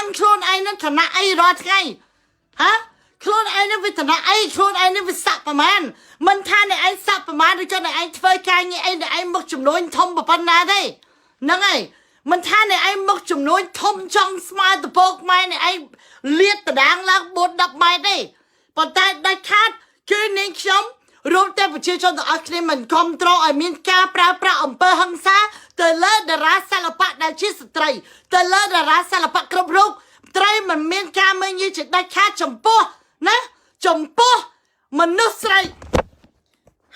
អាងខ្លួនឯងនឹងឋានៈអីរាល់ថ្ងៃហ៎ខ្លួនឯងនឹងវាឋានៈអីខ្លួនឯងនឹងវាស័កប្រមាណមិនថាអ្នកឯងស័កប្រមាណឬក៏អ្នកឯងធ្វើការងារអីអ្នកឯងមុខចំនួនធំប៉ុណ្ណាទេហ្នឹងហើយមិនថាអ្នកឯងមុខចំនួនធំចង់ស្មើតពកម៉ែអ្នកឯងលៀតតដាងឡើង4 10ម៉ែត្រទេប៉ុន្តែដាច់ខាតគឺនាងខ្ញុំរួមទាំងប្រជាជនទាំងអស់គ្នាមិនគ្រប់គ្រងឲ្យមានការប្រើប្រាស់អំពើហិង្សាទៅលើតារាសិល្បៈដែលជាស្ត្រីទៅលើតារាសិល្បៈគ្រប់រូបត្រីមិនមានការមើលងាយជាដាច់ខាតចំពោះណាចំពោះមនុស្សស្រី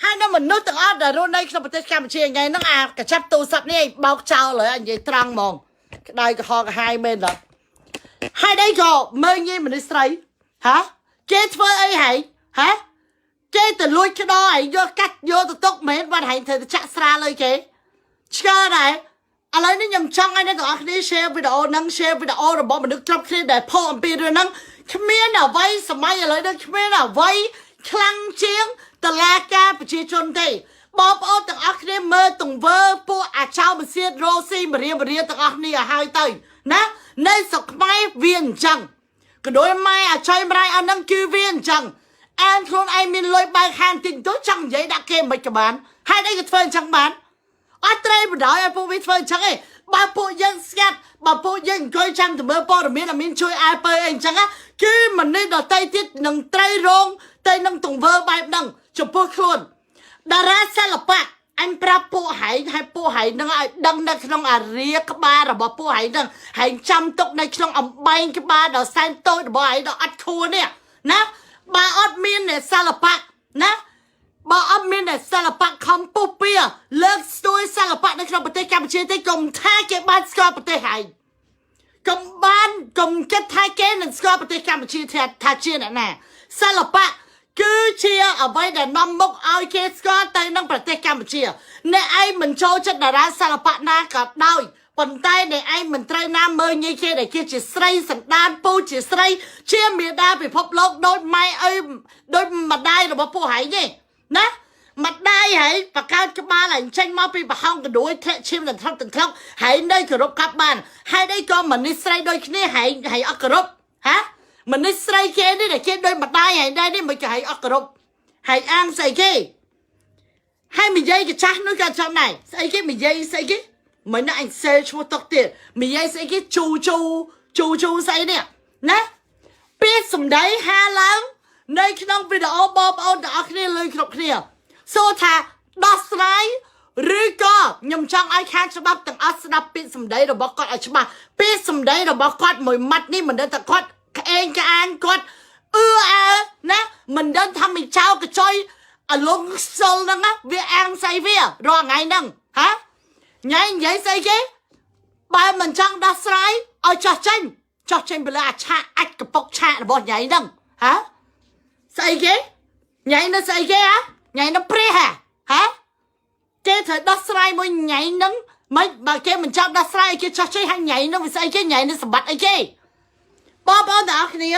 ហើយនៅមនុស្សទាំងអស់ដែលរស់នៅក្នុងប្រទេសកម្ពុជាថ្ងៃហ្នឹងអាកញ្ចាប់ទូរស័ព្ទនេះឯងបោកចោលហើយនិយាយត្រង់ហ្មងក្តៅក្រហមក្រហាយមែនតើហើយអីក៏មើលងាយមនុស្សស្រីហ៎គេធ្វើអីហែងហ៎គេទៅលួចក្តោឯងយកកាត់យកទៅទុកមែនបាត់ហែងធ្វើទៅចាក់ស្រាលើគេឆ្កដែរឥឡូវនេះខ្ញុំចង់ឲ្យអ្នកទាំងអស់គ្នា share វីដេអូហ្នឹង share វីដេអូរបស់មនុស្សគ្រប់គ្នាដែលផុសអំពីរឿងហ្នឹងគ្មានអ្វីសម័យឥឡូវនេះគ្មានអ្វីខ្លាំងជាងតឡាការប្រជាជនទេបងប្អូនទាំងអស់គ្នាមើលទង្វើពួកអាចោមសៀតរ៉ូស៊ីមរៀមរៀទាំងអស់គ្នាឲ្យហើយទៅណានៅស្រុកខ្មែរវាអញ្ចឹងក៏ដោយម៉ែអាចុយម្រាយអស់ហ្នឹងគឺវាអញ្ចឹងអានខ្លួនឯងមានលុយបើកហាងតិចតួចចង់និយាយដាក់គេមិនក៏បានហេតុអីក៏ធ្វើអញ្ចឹងបានអត់ត្រូវបណ្ដោយឲ្យពួកវាធ្វើអញ្ចឹងឯងបើពួកយើងស្ងាត់បើពួកយើងអង្គុយចាំទៅមើលព័ត៌មានអត់មានជួយអើពើអីអញ្ចឹងណាគឺមនុស្សដតីទៀតនឹងត្រូវរងទៅនឹងទង្វើបែបហ្នឹងចំពោះខ្លួនតារាសិល្បៈអញប្រាប់ពួកហែងឲ្យពួកហែងនឹងឲ្យដឹងនៅក្នុងអារាក្បាលរបស់ពួកហែងនឹងហែងចាំទុកនៅក្នុងអំបែងក្បាលដ៏សែនតូចរបស់ហែងដ៏អត់ខួរនេះណាបើអត់មានអ្នកសិល្បៈណាបើអត់មានអ្នកសិល្បៈខំពុះពៀលើកស្ទួយសិល្បៈនៅក្នុងប្រទេសកម្ពុជាទេកុំថាគេបានស្គាល់ប្រទេសហែងកុំបានកុំគិតថាគេនឹងស្គាល់ប្រទេសកម្ពុជាថាថាជាអ្នកណាសិល្បៈគឺជាអ្វីដែលនាំមុខឲ្យគេស្គាល់ទៅនឹងប្រទេសកម្ពុជាអ្នកឯងមិនចូលចិត្តតារាសិល្បៈណាក៏ដោយប៉ុន្តែអ្នកឯងមិនត្រូវណាមើលងាយគេដែលគេជាស្រីសន្តានពូជាស្រីជាមេដាពិភពលោកដូចម៉ែឪដូចម្ដាយរបស់ពួកហែងទេណាម្ដាយហែងបកើតក្បាលហែងចេញមកពីប្រហោងកដួយធ្លាក់ឈាមទាំងថុកទាំងថុកហែងនៅគោរពកាប់បានហើយនេះក៏មនុស្សស្រីដូចគ្នាហែងហែងអត់គោរពហ៎មនុស្សស្រីគេនេះដែលគេដូចម្ដាយហែងដែរនេះមិនក៏ហែងអត់គោរពហែងអាងស្អីគេហើយនិយាយកចាស់នោះក៏ចាំដែរស្អីគេនិយាយស្អីគេមិនណាអញសេឈ្មោះតុកទៀតនិយាយស្អីគេជូជូជូជូស្អីនេះណាពាក្យសម្ដីហាឡើងនៅក្នុងវីដេអូបងប្អូនទាំងអស់គ្នាលើគ្រប់គ្នាសួរថាដោះស្រាយឬក៏ខ្ញុំចង់ឲ្យខាងច្បាប់ទាំងអស់ស្ដាប់ពាក្យសម្ដីរបស់គាត់ឲ្យច្បាស់ពាក្យសម្ដីរបស់គាត់មួយម៉ាត់នេះមិនដឹងថាគាត់ក្អេងក្អាងគាត់អឺអើណាមិនដឹងថាមីចៅកចុយអាលងសុលហ្នឹងណាវាអាងស្អីវារាល់ថ្ងៃហ្នឹងហ៎ញ៉ៃនិយាយស្អីគេបើមិនចង់ដោះស្រាយឲ្យចោះចេញចោះចេញទៅលើអាឆាកអាចកពុកឆាករបស់ញ៉ៃហ្នឹងហ៎ស្អីគេញ៉ៃនៅស្អីគេហ៎ញ៉ៃនៅព្រះហ៎ហ៎គេត្រូវដោះស្រាយមួយញ៉ៃហ្នឹងមិនបើគេមិនចង់ដោះស្រាយឲ្យគេចោះចេញហើយញ៉ៃហ្នឹងវាស្អីគេញ៉ៃនឹងសម្បត្តិអីគេបងប្អូនទាំងអស់គ្នា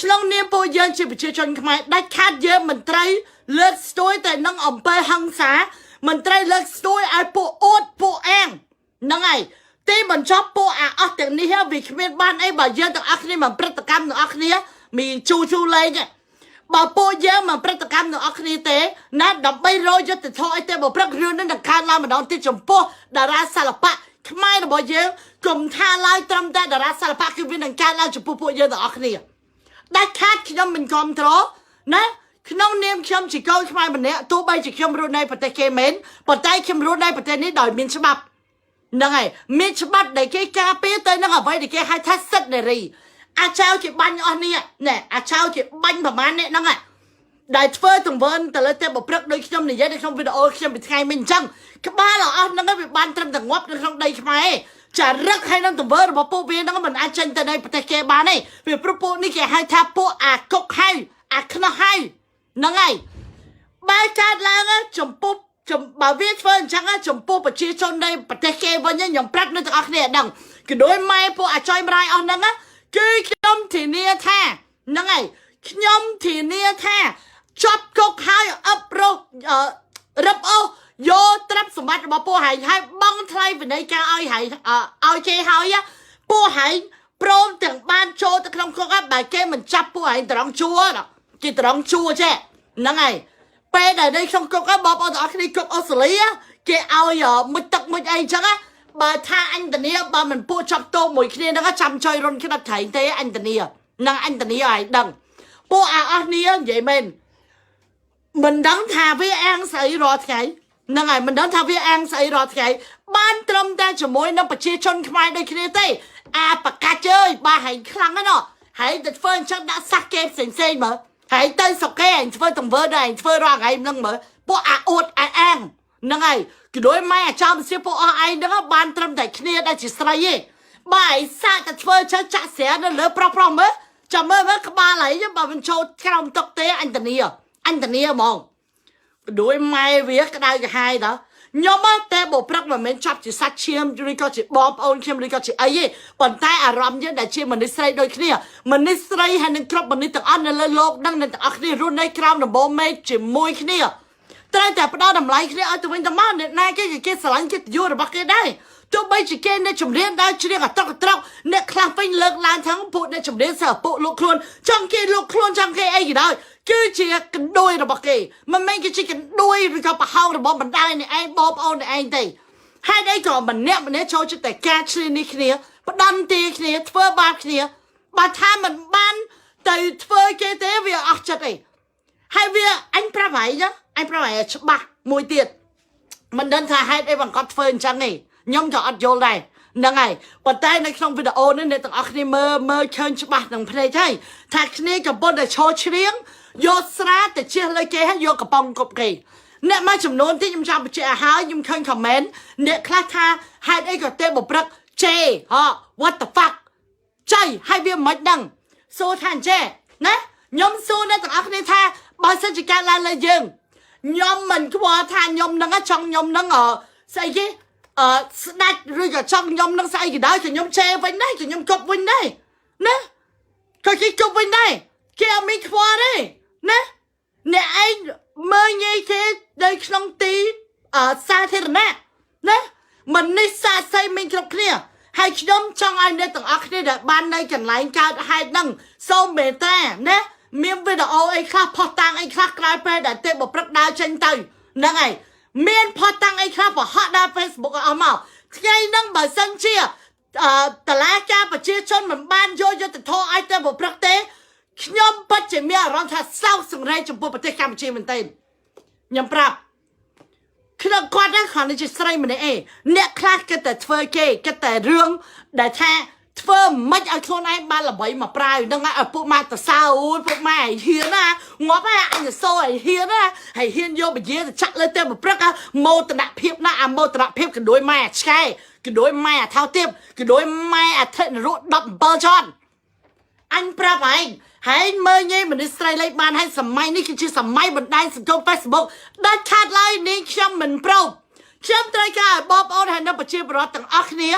ក្នុងនាមពួកយើងជាប្រជាជនខ្មែរដាច់ខាតយើងមិនត្រូវលើកស្ទួយតែនឹងអំពើហិង្សាមិនត្រូវលើកស្ទួយឲ្យពួកអួតពួកអាងហ្នឹងហើយទីបញ្ចប់ពួកអាអស់ទាំងនេះវាគ្មានបានអីបើយើងទាំងអស់គ្នាមិនប្រតិកម្មទាំងអស់គ្នាមានជូជូលេងទេបើពួកយើងមិនប្រតិកម្មទាំងអស់គ្នាទេណាដើម្បីរកយុត្តិធម៌ឲ្យទេបើព្រឹករឿងនេះនឹងកើនឡើងម្ដងទៀតចំពោះតារាសិល្បៈខ្មែររបស់យើងកុំថាឡើយត្រឹមតែតារាសិល្បៈគឺវានឹងកើនឡើងចំពោះពួកយើងទាំងអស់គ្នាដាច់ខាតខ្ញុំមិនគ្រប់គ្រងណាក្នុងនាមខ្ញុំជាកូនខ្មែរម្នាក់ទោះបីជាខ្ញុំរស់នៅប្រទេសគេមែនប៉ុន្តែខ្ញុំរស់នៅប្រទេសនេះដោយមានច្បាប់ហ្នឹងហើយមានច្បាប់ដែលគេការពារទៅនឹងអ្វីដែលគេហៅថាសិទ្ធិនារីអាចៅគេបាញ់អស់នេះណែអាចៅគេបាញ់ប្រហែលអ្នកហ្នឹងដែលធ្វើទង្វើទៅលើទេពព្រឹកដូចខ្ញុំនិយាយនៅក្នុងវីដេអូខ្ញុំពីថ្ងៃមិញអញ្ចឹងក្បាលអស់ហ្នឹងវាបានត្រឹមតែងាប់នៅក្នុងដីខ្មែរចារឹកហើយនឹងទង្វើរបស់ពួកវាហ្នឹងមិនអាចចេញទៅในប្រទេសគេបានទេវាព្រោះពួកនេះគេហៅថាពួកអាកុកហៅអាខ្នោះហៅហ្នឹងហើយបើកើតឡើងចំពោះចំបើវាធ្វើអញ្ចឹងចំពោះប្រជាជនในប្រទេសគេវិញខ្ញុំប្រាប់នៅទាំងអស់គ្នាឲ្យដឹងគឺដោយម៉ែពួកអាចុយម្រាយអស់ហ្នឹងគឺខ្ញុំធានាថាហ្នឹងហើយខ្ញុំធានាថាជាប់គុកហើយអឹបរករឹបអូសយកទ្រព្យសម្បត្តិរបស់ពួកហែងហើយបង់ថ្លៃវិន័យការឲ្យហែងឲ្យគេហើយពួកហែង ព្រមទាំងបានចូលទៅក្នុងគុកបើគេមិនចាប់ពួកឯងត្រង់ជួរគេត្រង់ជួរចេះហ្នឹងហើយពេលដែលនៅក្នុងគុកបងប្អូនទាំងអស់គ្នាគុកអូស្ត្រាលីគេឲ្យមុជទឹកមុជអីចឹងណាបើថាអញតានីបើមិនពួកចាប់តោមួយគ្នាហ្នឹងចាំចុយរុនក្តាត់ក្រែងទេអញតានីនឹងអញតានីឲ្យដឹងពួកអាអស់នេះនិយាយមែនមិនដឹងថាវាអាំងស្អីរាល់ថ្ងៃហ្នឹងហើយមិនដឹងថាវាអាំងស្អីរាល់ថ្ងៃបានត្រឹមតែជាមួយនឹងប្រជាជនខ្មែរដូចគ្នាទេអាបកាច់អើយបើហែងខ្លាំងណាស់ហែងទៅធ្វើអញ្ចឹងដាក់សះគេផ្សេងផ្សេងមើលហែងទៅស្រុកគេហែងធ្វើទង្វើដែរហែងធ្វើរាល់ថ្ងៃហ្នឹងមើលពួកអាអួតអាអាងហ្នឹងហើយគឺដោយម៉ែអាចមសៀពួកអស់ឯងហ្នឹងបានត្រឹមតែគ្នាដែលជាស្រីទេបើឯងសាកតែធ្វើចឹងចាក់ស្រានៅលើប្រុសប្រុសមើលចាំមើលមើលក្បាលឯងបើមិនចូលក្រោមតុកទេអញតានីអញតានីហ្មង ដោយម៉ែវាក្តៅក្រហាយតើខ្ញុំតែបើព្រឹកមិនមែនចាប់ជាសាច់ឈាមឬក៏ជាបងប្អូនខ្ញុំឬក៏ជាអីទេប៉ុន្តែអារម្មណ៍យើងដែលជាមនុស្សស្រីដូចគ្នាមនុស្សស្រីហើយនឹងគ្រប់មនុស្សទាំងអស់នៅលើលោកហ្នឹងនឹងទាំងអស់គ្នារស់នៅក្រោមដំបូលមេឃជាមួយគ្នាត្រូវតែផ្ដល់តម្លៃគ្នាឲ្យទៅវិញទៅមកអ្នកណាគេគេស្រឡាញ់កិត្តិយសរបស់គេដែរទោះបីជាគេនៅជំរៀនដើរច្រៀងអត្រកត្រកអ្នកខ្លះវិញលើកឡើងថាពួកអ្នកជំរៀនសិស្សពួកលោកខ្លួនចង់គេលោកខ្លួនចង់គេអីក៏ដោយគឺជាកណ្ដួយរបស់គេមិនមែនគេជាកណ្ដួយឬក៏ប្រហោងរបស់បណ្ដាញនេះឯងបងប្អូននេះឯងទេហេតុអីក៏ម្នាក់ម្នាក់ចូលចិត្តតែការឆ្លៀននេះគ្នាផ្ដន់ទាគ្នាធ្វើបាបគ្នាបើថាមិនបានទៅធ្វើគេទេវាអស់ចិត្តអីហើយវាអញប្រាប់ហើយណាអញប្រាប់ហើយច្បាស់មួយទៀតមិនដឹងថាហេតុអីបងគាត់ធ្វើអញ្ចឹងទេខ្ញុំក៏អត់យល់ដែរហ្នឹងហើយប៉ុន្តែនៅក្នុងវីដេអូនេះអ្នកទាំងអស់គ្នាមើលមើលឃើញច្បាស់នឹងភ្នែកហើយថាគ្នាកំពុងតែឈរច្រៀងយកស្រាទៅជះលើគេហើយយកកំប៉ុងគប់គេអ្នកមួយចំនួនទៀតខ្ញុំចង់បញ្ជាក់ឲ្យហើយខ្ញុំឃើញ comment អ្នកខ្លះថាហេតុអីក៏ទេបព្រឹកជេហ៎ what the fuck ចៃហើយវាមិនដឹងសួរថាអញ្ចេះណាខ្ញុំសួរអ្នកទាំងអស់គ្នាថាបើសិនជាការឡើងលើយើងខ្ញុំមិនខ្វល់ថាខ្ញុំនឹងចង់ខ្ញុំនឹងអស្អីគេអឺស្ដាច់ឬក៏ចង់ខ្ញុំនឹងស្អីក៏ដោយក៏ខ្ញុំជេរវិញដែរក៏ខ្ញុំគប់វិញដែរណាក៏គេគប់វិញដែរគេអត់មានខ្វល់ទេណាអ្នកឯងមើលងាយគេនៅក្នុងទីអសាធារណៈណាមិននេះសាស័យមានគ្រប់គ្នាហើយខ្ញុំចង់ឲ្យអ្នកទាំងអស់គ្នាដែលបាននៅកន្លែងកើតហេតុហ្នឹងសូមមេត្តាណាមានវីដេអូអីខ្លះផុសតាំងអីខ្លះក្រោយពេលដែលទេបព្រឹកដើរចេញទៅហ្នឹងហើយមានផុសតាំងអីខ្លះប្រហក់ដល់ Facebook អស់មកថ្ងៃហ្នឹងបើសិនជាអឺតឡាការប្រជាជនមិនបានយកយុទ្ធធរឲ្យទេបព្រឹកទេខ្ញុំពិតជាមានអារម្មណ៍ថាសោកសង្រេងចំពោះប្រទេសកម្ពុជាមែនទែនខ្ញុំប្រាប់ ខ្ញុំគាត់ហ្នឹងគ្រាន់តែជាស្រីម្នាក់ឯងអ្នកខ្លះគិតតែធ្វើគេគិតតែរឿងដែលថាធ្វើមិនឲ្យខ្លួនឯងបានល្បីមកប្រាវហ្នឹងឲ្យពួកម៉ាក់ទៅសើអូយពួកម៉ែឲ្យហ៊ានណាងាប់ហើយអញទៅសោឲ្យហ៊ានណាហើយហ៊ានយកបយាទៅចាក់លើទេប្រព្រឹកមោទនភាពណាអាមោទនភាពកណ្ដួយម៉ែឆ្កែកណ្ដួយម៉ែអាថោទៀបកណ្ដួយម៉ែអធិនរក17ជាន់ អញប្រាប់ឯងហើយមើលងាយមនុស្សស្រីលេខបានហើយសម័យនេះគឺជាសម័យបណ្ដាញសង្គម Facebook ដាច់ខាតឡើយនាងខ្ញុំមិនព្រមខ្ញុំត្រូវការឲ្យបងប្អូនហើយនិងប្រជាពលរដ្ឋទាំងអស់គ្នា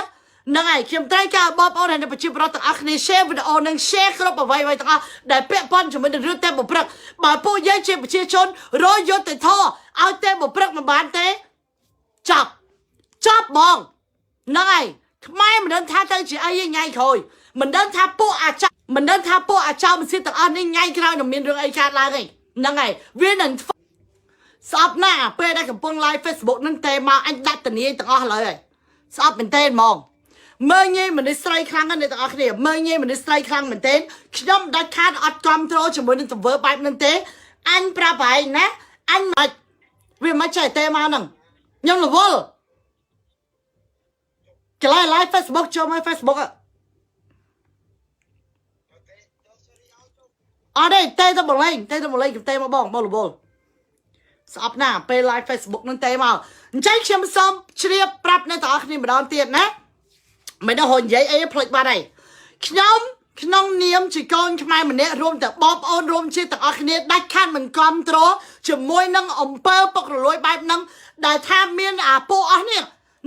ហ្នឹងហើយខ្ញុំត្រូវការឲ្យបងប្អូនហើយនិងប្រជាពលរដ្ឋទាំងអស់គ្នា share វីដេអូនិង share គ្រប់អ្វីៗទាំងអស់ដែលពាក់ព័ន្ធជាមួយនឹងរឿងទេបព្រឹកបើពួកយើងជាប្រជាជនរយយុត្តិធម៌ឲ្យទេបព្រឹកមិនបានទេចប់ចប់ហ្មងហ្នឹងហើយខ្មែរមិនដឹងថាទៅជាអីទេថ្ងៃក្រោយមិនដឹងថាពួកអាចមិនដឹងថាពួកអាចោមស៊ីទាំងអស់នេះថ្ងៃក្រោយនឹងមានរឿងអីកើតឡើងទេហ្នឹងហើយវានឹងធ្វើស្អប់ណាស់ពេលដែលកំពុង live Facebook ហ្នឹងទេមកអញដាក់តនីទាំងអស់ឡើយហើយស្អប់មែនទេហ្មងមើលងាយមនុស្សស្រីខ្លាំងណាស់អ្នកទាំងអស់គ្នាមើលងាយមនុស្សស្រីខ្លាំងមែនទេខ្ញុំដាច់ខាតអត់គ្រប់ត្រូលជាមួយនឹងទង្វើបែបហ្នឹងទេអញប្រាប់ឯងណាអញមិនវាមិនចេះទេមកហ្នឹងខ្ញុំរវល់កន្លែង live Facebook ចូលមក Facebook អអត់ទេទេទៅបងលេងទេទៅបងលេងខ្ញុំទេមកបងបងរវល់ស្អប់ណាស់ពេល live Facebook នឹងទេមកអញ្ចឹងខ្ញុំសូមជ្រាបប្រាប់អ្នកទាំងអស់គ្នាម្ដងទៀតណាមិនដឹងហូរនិយាយអីភ្លេចបាត់ហើយខ្ញុំក្នុងនាមជាកូនខ្មែរម្នាក់រួមទាំងបងប្អូនរួមជាតិទាំងអស់គ្នាដាច់ខាតមិនគ្រប់គ្រងជាមួយនឹងអំពើពុករលួយបែបហ្នឹងដែលថាមានអាពួកអស់នេះ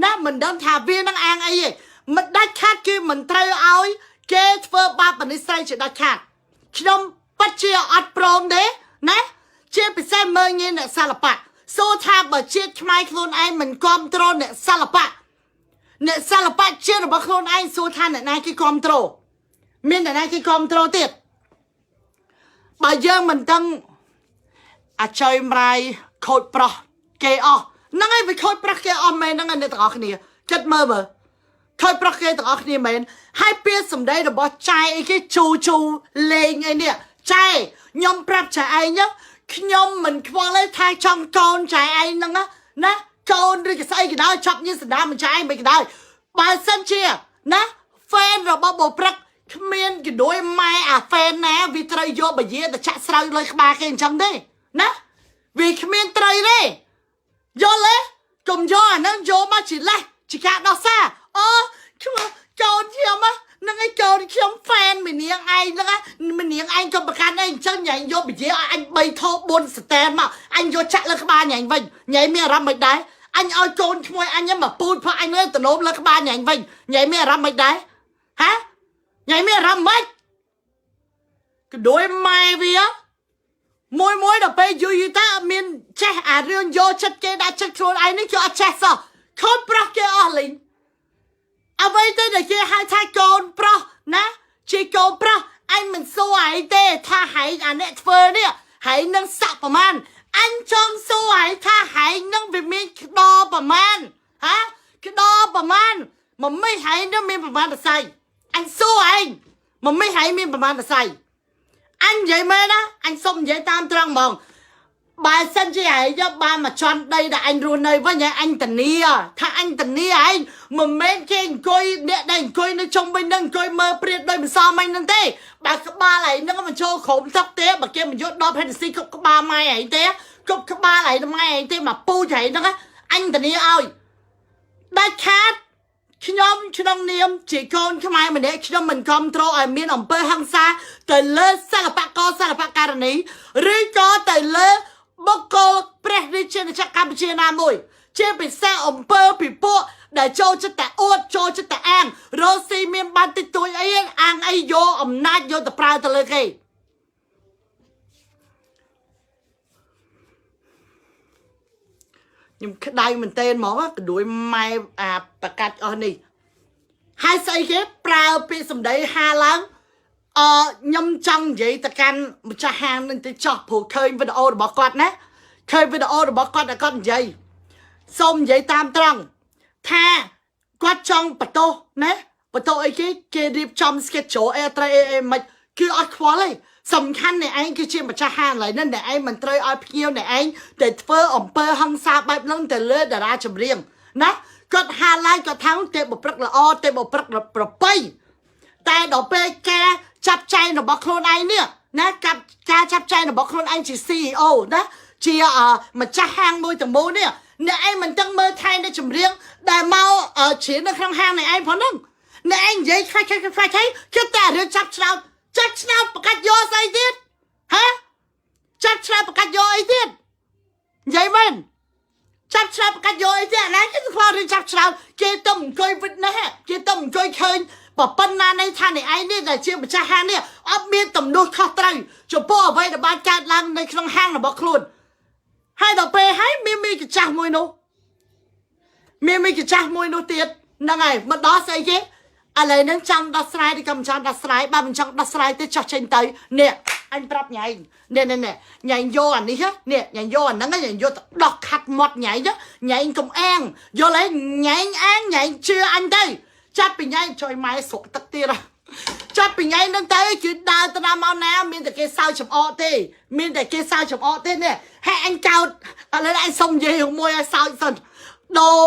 ណាមិនដឹងថាវានឹងអាងអីទេមិនដាច់ខាតគឺមិនត្រូវឲ្យគេធ្វើបាបមនុស្សស្រីជាដាច់ខាតខ្ញុំពិតជាអត់ព្រមទេណាជាពិសេសមើលងាយអ្នកសិល្បៈសួរថាបើជាតិខ្មែរខ្លួនឯងមិនគ្រប់គ្រងអ្នកសិល្បៈអ្នកសិល្បៈជាតិរបស់ខ្លួនឯងសួរថាអ្នកណាគេគ្រប់គ្រង មានអ្នកណាគេគ្រប់គ្រងទៀតបើយើងមិនដឹងអាចុយម្រាយខូចប្រុសគេអស់ហ្នឹងហើយវាខូចប្រុសគេអស់មែនហ្នឹងអ្នកទាំងអស់គ្នាគិតមើលមើលខូចប្រុសគេទាំងអស់គ្នាមែនហើយពាក្យសម្ដីរបស់ចែអីគេជូជូលេងអីនេះចែខ្ញុំប្រាប់ចែឯងខ្ញុំមិនខ្វល់ទេថាចង់កូនចែឯងហ្នឹងណាកូនឬក៏ស្អីក៏ដោយចាប់ញៀនសណ្ដានមិនចែឯងមិនក៏ដោយបើសិនជាណា fan របស់បូព្រឹកគ្មានកដួយម៉ែអា fan ណាវាត្រូវយកបយាទៅចាក់ស្រូវលើក្បាលគេអញ្ចឹងទេណាវាគ្មានត្រីទេយល់ទេកុំយកអាហ្នឹងយកមកជាលេសជាការដោះសារអូខ្ញុំកូនខ្ញុំហ្នឹងឯងកូនខ្ញុំ fan មីនាងឯងហ្នឹងមីនាងឯងក៏ប្រកាន់ឯងអញ្ចឹងញ៉ៃយកបយាឲ្យអញ3ថោ4ស្តែនមកអញយកចាក់លើក្បាលញ៉ៃវិញញ៉ៃមានអារម្មណ៍មិនដែរអញឲ្យកូនក្មួយអញមកពូជផុសអញលើតំណមលើក្បាលញ៉ៃវិញញ៉ៃមានអារម្មណ៍មិនដែរហាញ៉ៃមានអារម្មណ៍មិនកដួយម៉ែវាមួយមួយដល់ពេលយូរយូរទៅអត់មានចេះអារឿងយកចិត្តគេដាក់ចិត្តខ្លួនឯងនេះគឺអត់ចេះសោះខូចប្រុសគេអស់លីងអ្វីទៅដែលគេហៅថាកូនប្រុសណាជាកូនប្រុសអញមិនសួរឯងទេថាហែងអាអ្នកធ្វើនេះហែងនឹងសាក់ប្រមាណអញចង់សួរឯងថាហែងនឹងវាមានក្តប្រមាណហាក្តប្រមាណមមីហែងនឹងមានប្រមាណសរសៃអញសួរឯងមមីហែងមានប្រមាណសរសៃអញនិយាយមែនណាអញសុំនិយាយតាមត្រង់ហ្មងបើសិនជាឯងយកបានមកជន់ដីដែលអញរស់នៅវិញឯងអញតានីថាអញតានីឯងមិនមែនគេអង្គុយអ្នកដែលអង្គុយនៅជុំវិញនឹងអង្គុយមើលព្រាតដោយមិនសមអញនឹងទេបើក្បាលឯងនឹងមិនចូលក្រុមទឹកទេបើគេមិនយកដល់ផេនស៊ីគប់ក្បាលម៉ែឯងទេគប់ក្បាលឯងម៉ែឯងទេមកពូជឯងហ្នឹងអញតានីឲ្យដាច់ខាតខ្ញុំក្នុងនាមជាកូនខ្មែរម្នាក់ខ្ញុំមិនគ្រប់គ្រងឲ្យមានអំពើហិង្សាទៅលើសិល្បករសិល្បករនីឬក៏ទៅលើបុគ្គលព្រះរាជាណាចក្រកម្ពុជាណាមួយជាពិសេសអំពើពីពួកដែលចូលចិត្តតែអួតចូលចិត្តតែអាងរស់ស៊ីមានបានតិចតួចអីអាងអីយកអំណាចយកទៅប្រើទៅលើគេខ្ញុំក្តៅមែនតើហ្មងកដួយម៉ែអាប្រកាច់អស់នេះហើយស្អីគេប្រើពាក្យសម្ដីហាឡើងអឺខ្ញុំចង់និយាយទៅកាន់ម្ចាស់ហាងនឹងទៅចោះព្រោះឃើញវីដេអូរបស់គាត់ណាឃើញវីដេអូរបស់គាត់តែគាត់និយាយសូមនិយាយតាមត្រង់ថាគាត់ចង់បន្ទោសណាបន្ទោសអីគេគេរៀបចំ schedule អីត្រីអីអីមិនគឺអត់ខ្វល់ទេសំខាន់អ្នកឯងគឺជាម្ចាស់ហាងឡើយហ្នឹងអ្នកឯងមិនត្រូវឲ្យភ្ញៀវអ្នកឯងតែធ្វើអំពើហិង្សាបែបហ្នឹងទៅលើតារាចម្រៀងណាគាត់ហាឡើងគាត់ថាទេបព្រឹកល្អទេបព្រឹកប្របីតែដល់ពេលការចាប់ចែងរបស់ខ្លួនឯងនេះណាកាប់ការចាប់ចែងរបស់ខ្លួនឯងជា CEO ណាជាម្ចាស់ហាងមួយទាំងមូលនេះអ្នកឯងមិនទាំងមើលថែនៅចម្រៀងដែលមកច្រៀងនៅក្នុងហាងអ្នកឯងផងហ្នឹងអ្នកឯងនិយាយខ្លាចខ្លាចខ្លាចខ្លាចគិតតែរឿងចាប់ឆ្នោតចាប់ឆ្នោតប្រកាសយកស្អីទៀតហាចាប់ឆ្នោតប្រកាសយកអីទៀតនិយាយមែនចាប់ឆ្នោតប្រកាសយកអីទៀតអាណាគេខ្វល់រឿងចាប់ឆ្នោតគេទៅអង្គុយ witness គេទៅអង្គុយឃើញបើប៉ុណ្ណានៃថាអ្នកឯងនេះដែលជាម្ចាស់ហាងនេះអត់មានទំនួលខុសត្រូវចំពោះអ្វីដែលបានកើតឡើងនៅក្នុងហាងរបស់ខ្លួនហើយដល់ពេលហើយមានមីកចាស់មួយនោះមានមីកចាស់មួយនោះទៀតហ្នឹងហើយមកដល់ស្អីគេឥឡូវហ្នឹងចង់ដោះស្រាយឬក៏មិនចង់ដោះស្រាយបើមិនចង់ដោះស្រាយទេចោះចេញទៅនេះអញប្រាប់ញ៉ៃនេះនេះនេះញ៉ៃយកអានេះនេះញ៉ៃយកអាហ្នឹងញ៉ៃយកទៅដោះខាត់មាត់ញ៉ៃញ៉ៃកុំអាងយល់ទេញ៉ៃអាងញ៉ៃជឿអញទៅចាប់ពីញ៉ៃចុយម៉ែស្រក់ទឹកទៀតចាប់ពីថ្ងៃហ្នឹងទៅគឺដើរទៅណាមកណាមានតែគេសើចចំអកទេមានតែគេសើចចំអកទេនេះហេអញកោតឥឡូវអញសុំនិយាយមួយឲ្យសើចសិនដូរ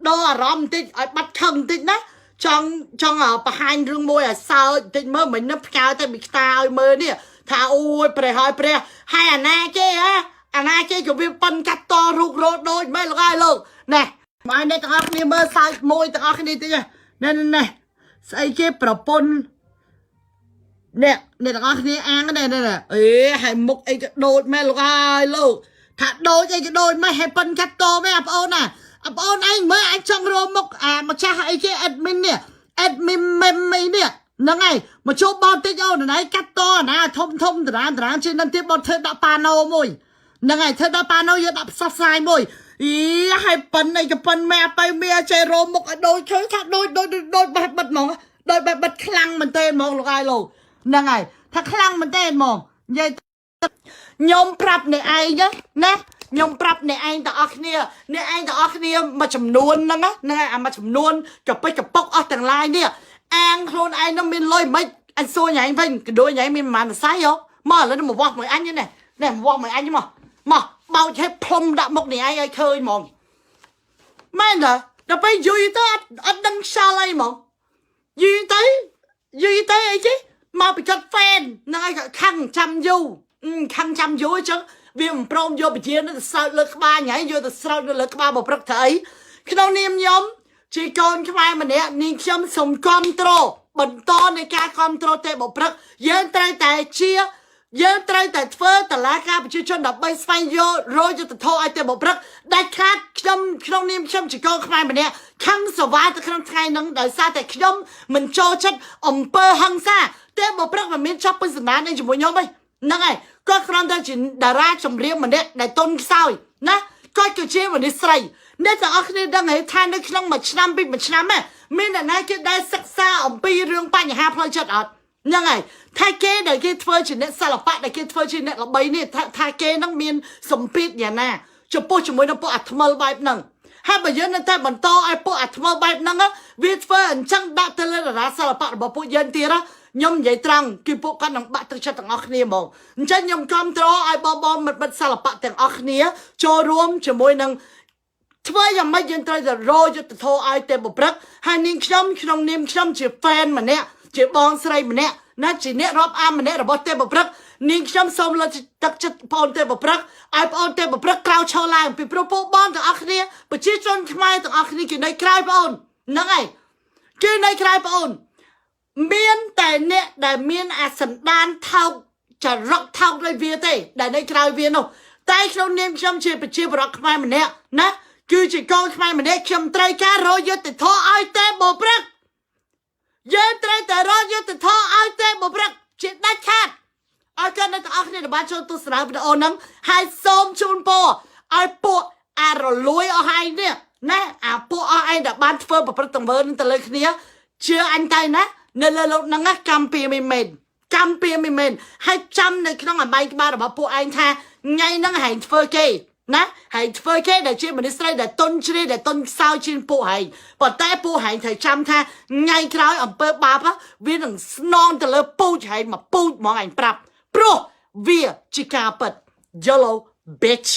ដូរអារម្មណ៍បន្តិចឲ្យបាត់ខឹងបន្តិចណាចង់ចង់បង្ហាញរឿងមួយឲ្យសើចបន្តិចមើលមិញនឹងផ្ញើតែមីខ្តាឲ្យមើលនេះថាអូយព្រះហើយព្រះហើយអាណាគេហ៎អាណាគេក៏វាប៉ិនកាត់តរូករត់ដូចមែនលោកហើយលោកណែមកអ្នកទាំងអស់គ្នាមើលសើចមួយទាំងអស់គ្នាតិចណែណែស្អីគេប្រពន្ធអ្នកអ្នកទាំងអស់គ្នាអាងណែណែអេហើយមុខអីក៏ដូចមែនលោកហើយលោកថាដូចអីក៏ដូចមែនហើយប៉ិនកាត់តមែនអាប្អូនណាអាប្អូនឯងមើលអញចង់រកមុខអាម្ចាស់អីគេ admin នេះ admin មេមីនេះហ្នឹងហើយមកជួបបងតិចអូនណៃកាត់តណាធំធំតារាតារាជាងនឹងទៀតបងធ្វើដាក់ប៉ាណូមួយហ្នឹងហើយធ្វើដាក់ប៉ាណូយកដាក់ផ្សព្វផ្សាយមួយអីហើយប៉ិនអីក៏ប៉ិនម៉ែទៅមាចេះរោមុខឲ្យដូចឃើញថាដូចដូចដូចបេះបិទហ្មង ដោយបែបបិទខ្លាំងមែនទេហ្មងលោកអាយលោកហ្នឹងហើយថាខ្លាំងមែនទេហ្មងនិយាយខ្ញុំប្រាប់អ្នកឯងណាខ្ញុំប្រាប់អ្នកឯងទាំងអស់គ្នាអ្នកឯងទាំងអស់គ្នាមួយចំនួនហ្នឹងណាហ្នឹងហើយអាមួយចំនួនកពិចកពុកអស់ទាំងឡាយនេះអាងខ្លួនឯងនឹងមានលុយមិនអញសួរញ៉ៃវិញកដួយញ៉ៃមានប្រហែលសរសៃហ៎មកឥឡូវនេះមកវាស់មួយអញនេះនេះមកវាស់មួយអញមកមកបោចឲ្យផ្លុំដាក់មុខនេះឯងឲ្យឃើញហ្មងមែនទេដល់ពេលយូរទៅអត់អត់ដឹងខ្យល់អីហ្មងយូរទៅយូរទៅអីគេមកពីគាត់ fan ហ្នឹងឯងខឹងចាំយូរខឹងចាំយូរអញ្ចឹងវាមិនព្រមយកពជានឹងទៅសើចលើក្បាលញ៉ៃយកទៅស្រោចនៅលើក្បាលបព្រឹកទៅអីក្នុងនាមខ្ញុំជាកូនខ្មែរម្នាក់នាងខ្ញុំសូមគ្រប់គ្រងបន្តនៃការគ្រប់គ្រងទេបព្រឹកយើងត្រូវតែជាយើងត្រូវតែធ្វើតឡាការប្រជាជនដើម្បីស្វែងយល់រយយុទ្ធធម៌ឲ្យទេបព្រឹកដាច់ខាតខ្ញុំក្នុងនាមខ្ញុំជាកូនខ្មែរម្នាក់ខឹងសវ៉ាទៅក្នុងថ្ងៃហ្នឹងដោយសារតែខ្ញុំមិនចូលចិត្តអំពើហិង្សាទេបព្រឹកមិនមានចាប់ពេញសន្តាននេះជាមួយខ្ញុំទេហ្នឹងហើយគាត់គ្រាន់តែជាតារាចម្រៀងម្នាក់ដែលតុនខ្សោយណាគាត់គឺជាមនុស្សស្រីអ្នកទាំងអស់គ្នាដឹងហើយថានៅក្នុងមួយឆ្នាំពីមួយឆ្នាំហ្នឹងមានអ្នកណាគេដែលសិក្សាអំពីរឿងបញ្ហាផ្លូវចិត្តអត់ហ្នឹងហើយថាគេដែលគេធ្វើជាអ្នកសិល្បៈដែលគេធ្វើជាអ្នកល្បីនេះថាថាគេហ្នឹងមានសម្ពាធយ៉ាងណាចំពោះជាមួយនឹងពួកអាថ្មិលបែបហ្នឹងហើយបើយើងនៅតែបន្តឲ្យពួកអាថ្មិលបែបហ្នឹងវាធ្វើអញ្ចឹងដាក់ទៅលើតារាសិល្បៈរបស់ពួកយើងទៀតណាខ្ញុំនិយាយត្រង់គឺពួកគាត់នឹងបាក់ទឹកចិត្តទាំងអស់គ្នាហ្មងអញ្ចឹងខ្ញុំគ្រប់គ្រងឲ្យបងបងមិត្តមិត្តសិល្បៈទាំងអស់គ្នាចូលរួមជាមួយនឹង ធ្វើយ៉ាងម៉េចយើងត្រូវតែរកយុទ្ធធម៌ឲ្យទេបព្រឹកហើយនាងខ្ញុំក្នុងនាមខ្ញុំជា fan ម្នាក់ជាបងស្រីម្នាក់ណាជាអ្នករាប់អានម្នាក់របស់ទេបព្រឹកនាងខ្ញុំសូមលើកទឹកចិត្តបងទេបព្រឹកឲ្យបងទេបព្រឹកក្រោកឈរឡើងពីព្រោះពួកបងទាំងអស់គ្នាប្រជាជនខ្មែរទាំងអស់គ្នាគេនៅក្រោយបងហ្នឹងហើយគេនៅក្រោយបងមានតែអ្នកដែលមានអាសន្តានថោកចរិតថោកដូចវាទេដែលនៅក្រោយវានោះតែក្នុងនាមខ្ញុំជាប្រជាពលរដ្ឋខ្មែរម្នាក់ណាគឺជាកូនខ្មែរម្នាក់ខ្ញុំត្រូវការរកយុត្តិធម៌ឲ្យទេបព្រឹកយើងត្រូវតែរកយុត្តិធម៌ឲ្យទេបព្រឹកជាដាច់ខាតឲ្យគាត់នៅទាំងអស់គ្នាដែលបានចូលទស្សនាវីដេអូហ្នឹងហើយសូមជូនពរឲ្យពួកអារលួយអស់ឯងនេះណាអាពួកអស់ឯងដែលបានធ្វើប្រព្រឹត្តទង្វើនឹងទៅលើគ្នាជឿអញទៅណានៅលើលោកហ្នឹងណាកម្មពៀមិនមែនកម្មពៀមិនមែនហើយចាំនៅក្នុងអបែងក្បាលរបស់ពួកឯងថាថ្ងៃហ្នឹងហែងធ្វើគេណាហើយធ្វើគេដែលជាមនុស្សស្រីដែលតុនជ្រាយដែលតុនខ្សោយជាងពួកហែងប៉ុន្តែពួកហែងត្រូវចាំថាថ្ងៃក្រោយអំពើបាបវានឹងស្នងទៅលើពូជហែងមកពូជហ្មងឯងប្រាប់ព្រោះវាជាការពិត Yellow bitch.